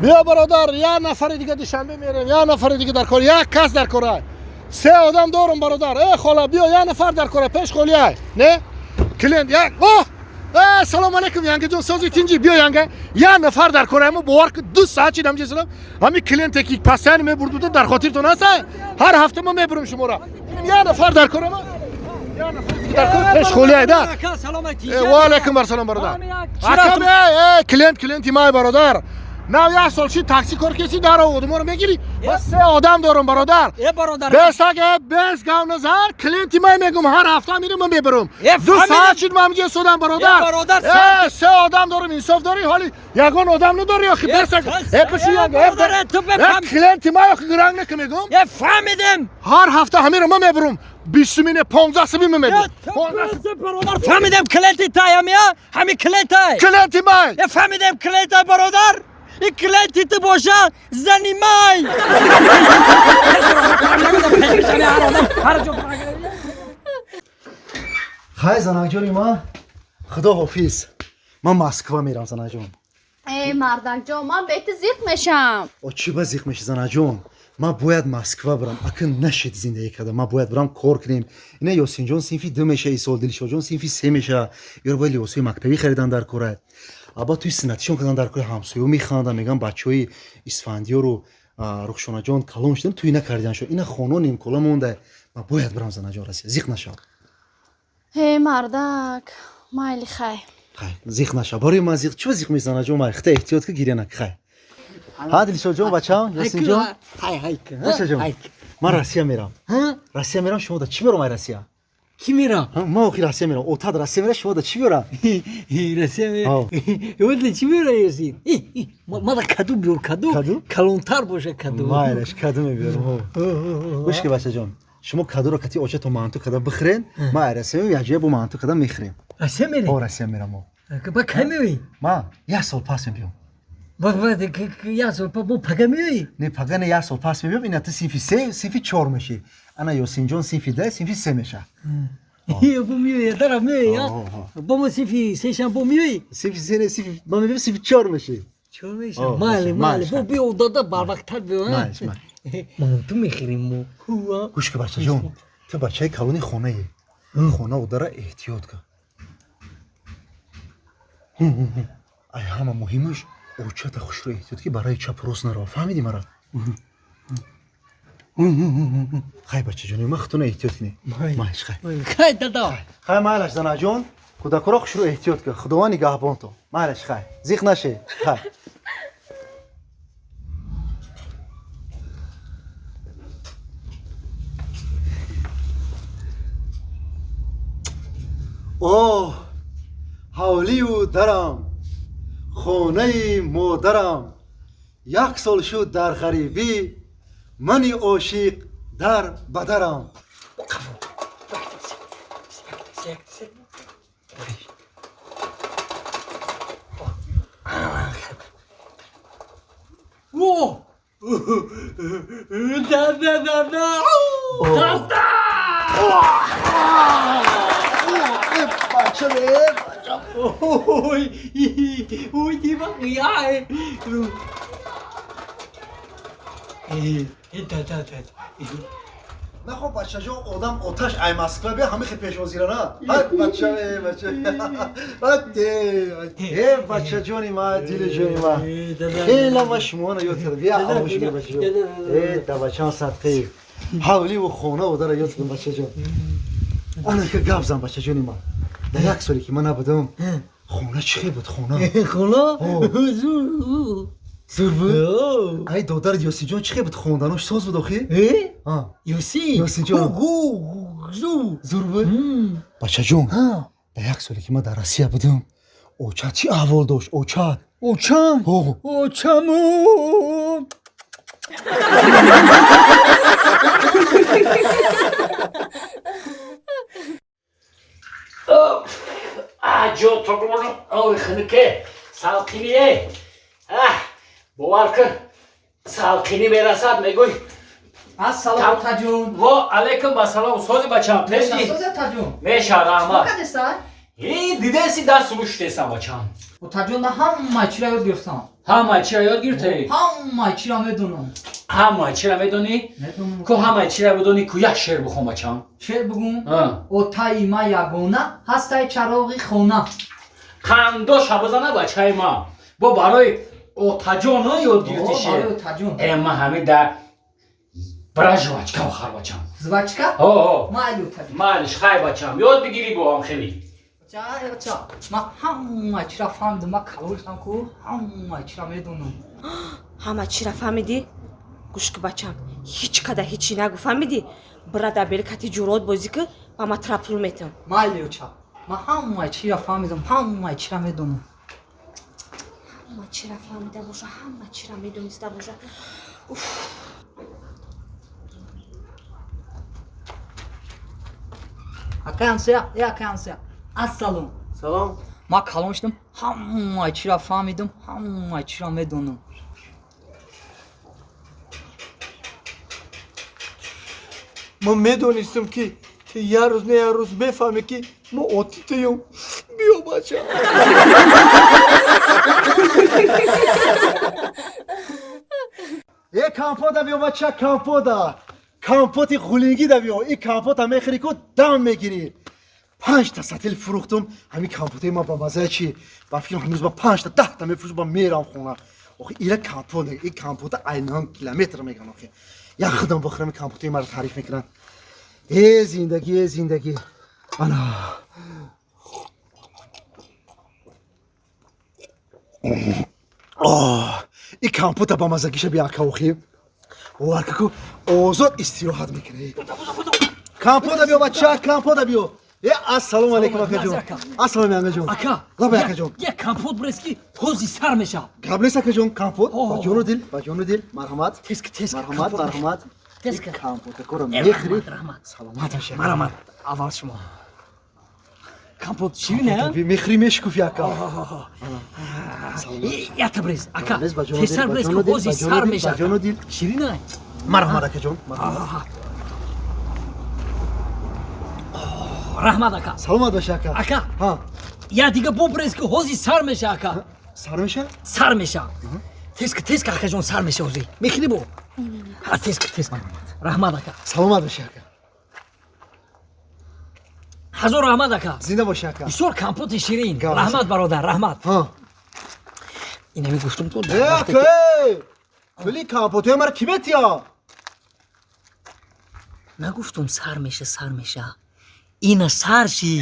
Биё, бародар, як нафари дига Душанбе мерем, як нафари дига дар кор, як кас дар кора. Се одам дорум, бародар. Э, хола, биё, як нафар дар кора, пеш холиай. Не? Клиент як. О! Э, салом алейкум, янгаҷон, сози, тинҷи, биё, янга. Як нафар дар кора, мо бовар ки 2 саат чидам ҷесалам. Ҳами клиенте ки постоянно мебурдуда, дар хотиртон ҳаст? Ҳар ҳафта мо мебурем шуморо. Як нафар дар кора ма. Як нафар дига дар кор, пеш холиай да. Э, ва алейкум ассалом, бародар. Акам, э, э, клиент, клиенти май, бародар. Нав як сол ши такси кор кеси, дар оводу моро мегири. Ма се одам дорум, бародар. Э, бародар. Бес ага, бес гав назар, клиенти май мегум, ҳар ҳафта мирим, ма мебарум. Э, ду фаҳмидам. саат шид ма ҳамиҷа судам, бародар. Э, бародар, Э, се одам дорум, инсоф дорӣ, ҳоли ягон одам надорӣ охи, Э, бес ага. тас- Э, пиши Э, янга, э, бародар, э, ту э, бефаҳм. Клиенти май охи, гранг нака мегум. Э, фаҳмидем. Ҳар ҳафта ҳамиро ма мебарум. 20 мине, 15 сими ма мебарум. 15. Бародар, фаҳмидем, клиенти тай ҳамия, ҳами клиентай. Клиенти май. Э, фаҳмидем, клиентай, бародар. И клиенти ту боша, зани май. Хай, занакҷони ман, худо ҳофиз, ман Москва мерам, занаҷон. Э, мардакҷон, ман бети зиқ мешам. О, чӣ ба зиқ меши, занаҷон? Ман бояд Москва бирам, акн нашид зиндагӣ карда, ман бояд бирам, кор кунем. Ина Ёсинҷон синфи ду меша исол, Дилшоҷон синфи се меша, ёро бояд либосҳои мактабӣ харидан дар кора, аба туи синнатишон кардан дар кора. Ҳамсоё механданд, мегӯянд бачаҳои Исфандиёру Рухшонаҷон калон шудан, туй накардан шуд, ина хоно нимкола монда. Ман бояд бирам, занаҷон, Россия, зиқ нашав. Э, мардак, майли, хай. Хай, зиқ нашав барои ман. Зиқ чӣ ба зиқ меши, занаҷон? Май хита эҳтиёт ки, гиря нак. Хай, ҳа, Дилшодҷон, бачаам, Ёсинҷон. Хай, хай. Бачаҷон, ман Россия мерам, Россия мерам. Шумо да чӣ мерам ай Россия? Ки мера? Ҳа, ман охи Россия мерам, отад Россия мера, шумо да чӣ меорам? Россия. Ҳав. Ӯ чӣ мера, Ёсин? Мада каду биёр, каду. Каду? Калонтар боша каду. Майлаш, каду мебиёрам. Гӯш ки, бачаҷон, шумо кадуро кати очато манту када бихӯрен, ман ай Россия меоям, якҷоя бо манту када мехӯрем. Россия мери? О, Россия мерам о. Ба кай меоӣ? Ман як сол пас мебиём. Ба як сол бо пага меоӣ? Не, пага не, як сол пас мебиём. Ина ту синфи се, синфи чор мешӣ, ана Ёсинҷон синфи да, синфи се меша. Бо меоӣ, дара меоӣ? О, Бо мо синфи сешам бо меоӣ? Синфи се не, синфи ман мебиём, синфи чор мешӣ. Чор меша. О, майли, майли. майлиш, Бо биё, дада, барвақттар биё. Майлиш, майлиш. Манту мехӯрем мо. Гӯш ки, бачаҷон, ту бачаи калони хонаӣ, хона одара эҳтиёт кун. Ай ҳама муҳимаш очата хушро эҳтиёт, ки барои чап рост нарава, фаҳмидӣ мара? Хай, бачаҷони ман, худтона эҳтиёт кунӣ. Майлиш, хай. Хай, дада. Хай, майлаш, занаҷон, кӯдакоро хушро эҳтиёт кун, худованд нигаҳбонто. Майлаш, хай, зиқ наше, хай. Оҳ, ҳавлию дарам, хонаи модарам, як сол шуд дар ғарибӣ, мани ошиқ дар бадарам. О! Да, да, да, да. Да, Бача, Ой, ой, ти бак я. Э, да, да, да. Нахо, бачаҷон, одам оташ ай Москва бия, ҳами хел пешвозира на. Ҳай, бача, э, бача, э, бачаҷони ма, дилиҷони ма, хела ма шуморо ёд кардам. Бия, оғӯш бия, бачаҷон. Э, да бачам, садқаи ҳавливу хона одара ёд кардам, бачаҷон. Ана ка гап зан, бачаҷони ма, дар як соле ки ман набудам, хона чӣ хел буд, хона? Хона? О. Зур. Зур буд? Ай додар Ёсинҷон чӣ хел буд, хонданош соз буд охи? Э? А, Ёсин? Ёсинҷон. Зур. Зур буд? Бачаҷон, дар як соле ки ман дар Россия будам, очат чӣ аҳвол дошт, очат? Очам? О. Очам. Ҷо ой, хунуке, салқиние. Бовар кун, салқинӣ мерасад, мегӯй. Ассалом, таҷон. Во алайкум ассалом, сози, бачам, тинҷӣ? Сози, таҷон. Меша, раҳмат. Кадеса? И дидеси, даст рӯштесам, бачам. Таҷон, на ҳама чиро ёд гирифтам. Ҳама чиро ёд гирифтӣ? Ҳама чиро медонам. Ҳама чиро медонӣ? Медонам. Ку ҳама чиро бидонӣ, ку як шеър бихон, бачам. Шеър бигӯм? Отаи ма ягона ҳастаи чароғи хона. Қандоша бизана, бачаи ма. Бо барои отаҷон ёд гирифтӣ шеър. Барои отаҷон. Э, ма ҳами да бира жвачка бихар, бачам. Жвачка? О, Майли, отаҷон. Майлиш, хай, бачам, ёд бигирӣ бо ҳам хеле. Оча, ма ҳама чиро фаҳмидам, ма калон ку, ҳама чиро медонам. Ҳама чира фаҳмидӣ? Гӯш ку, бачам, ҳеҷ када ҳечи нагу, фаҳмидӣ? Бира дар бери кати ҷурот бозӣ ку, ба ма тра пул метам. Майли, оча, ма ҳама чиро фаҳмидам, ҳама чиро медонам. Ҳама чира фаҳмида боша, ҳама чира медониста боша. Акай ҳамсоя, э, акай ҳамсоя, ассалом. Салом. Ма калон шудам, ҳама чиро фаҳмидам, ҳама чиро медонам. Ман медонистам, ки ту як рӯз не як рӯз мефаҳмӣ, ки мо оти туюм. Биё, бача. Е, компота биё, бача, компота, компоти ғулингида биё. И компота мехӯри ку, дам мегирӣ. Панҷта сатил фурӯхтум. Ҳамин компотаи ма ба маззаи чи, ба фикрам, ҳанӯз ба панҷта, 10та мефурӯшам, ба мерам хона. Охи, ира компот, и компота айнан километр меган. Охи, як худам бихӯрам, и компотаи маро таъриф мекунанд. Э, зиндагӣ, э, зиндагӣ, ана. Оҳ, и компота ба маззагиша би, ака. Охи, бовар ку, озод истироҳат мекунӣ. Компота биё, бача, компота биё. Е, ассалому алайкум, акаҷон. Ассалому алайкум, акаҷон. Ака. Лабай, акаҷон. Як компот брез, ки ҳози сар мешавад. Гап нест, акаҷон, компот О. ба ҷону дил, ба ҷону дил, марҳамат. Тезка, тезка. Марҳамат. Компот. Марҳамат. Тезка. Компотакоро Э, мехӯрӣ. раҳмат, раҳмат. Саломат бошӣ. Марҳамат, аввал шумо. Компот ширин, а? Мехӯрӣ, мешукуфӣ, ака. Якта брез, ака. Брез, ба ҷону дил, Тезтар ба брез, ки ҷону дил, ҳози ба ҷону сар дил, ба мешавад. ҷону дил. Ширин, а? Марҳамат, акаҷон, марҳамат. Раҳмат, ака. Саломат бошӣ, ака. Ака. Ҳа. Я дига бо брез, ки ҳози сар меша, ака. Сар меша. Сар меша. Тезка, тезка, акаҷон, сар меша ҳози. Мехӯрӣ бо? Ҳа, тезка, тезка. Раҳмат, ака. Саломат бошӣ, ака. Ҳазор раҳмат, ака. Зинда бошӣ, ака. Бисёр компоти ширин. Гап. Раҳмат, бародар, раҳмат. Ҳа. Инами гуфтум ту. Э, ака, пули компотои маро кӣ метиҳа? Нагуфтум, сар меша, сар меша? Ина сар ши.